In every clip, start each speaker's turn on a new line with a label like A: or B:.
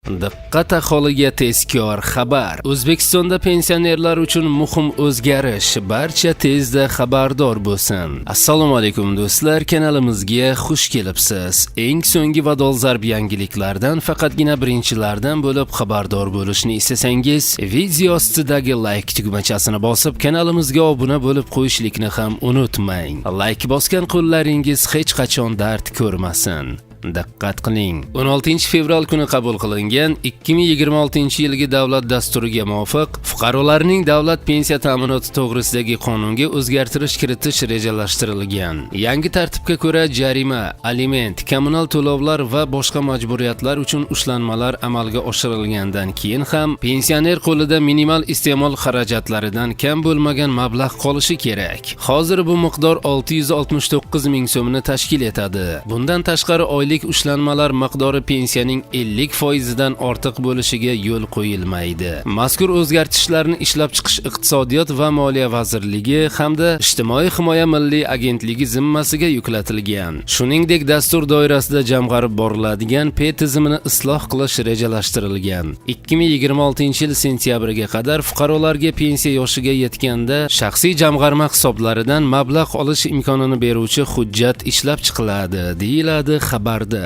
A: Diqqat, aholiga tezkor xabar! O'zbekistonda pensionerlar uchun muhim o'zgarish. Barcha tezda xabardor bo'lsin. Assalomu alaykum, do'stlar, kanalimizga xush kelibsiz. Eng so'nggi va dolzarb yangiliklardan faqatgina birinchilardan bo'lib xabardor bo'lishni istasangiz, video ostidagi like tugmachasini bosib, kanalimizga obuna bo'lib qo'yishlikni ham unutmang. Like bosgan qo'llaringiz hech qachon dard ko'rmasin. Diqqat qiling. 16-fevral kuni qabul qilingan 2026-yilgi davlat dasturiga muvofiq, fuqarolarning davlat pensiya ta'minoti to'g'risidagi qonunga o'zgartirish kiritish rejalashtirilgan. Yangi tartibga ko'ra, jarima, aliment, kommunal to'lovlar va boshqa majburiyatlar uchun ushlanmalar amalga oshirilgandan keyin ham pensioner qo'lida minimal iste'mol xarajatlaridan kam bo'lmagan mablag' qolishi kerak. Hozir bu miqdor 669 ming so'mni tashkil etadi. Bundan tashqari, oylik ushlanmalar miqdori pensiyaning 50 foizidan ortiq bo'lishiga yo'l qo'yilmaydi. Mazkur o'zgartishlarni ishlab chiqish Iqtisodiyot va moliya vazirligi hamda Ijtimoiy himoya milliy agentligi zimmasiga yuklatilgan. Shuningdek, dastur doirasida jamg'arib boriladigan P tizimini isloh qilish rejalashtirilgan. 2026-yil sentyabriga qadar fuqarolarga pensiya yoshiga yetganda shaxsiy jamg'arma hisoblaridan mablag' olish imkonini beruvchi hujjat ishlab chiqiladi, deyiladi xabarda.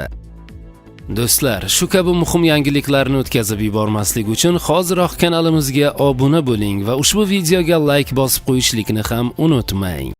A: Do'stlar, shu kabi muhim yangiliklarni o'tkazib yubormaslik uchun hoziroq kanalimizga obuna bo'ling va ushbu videoga like bosib qo'yishlikni ham unutmang.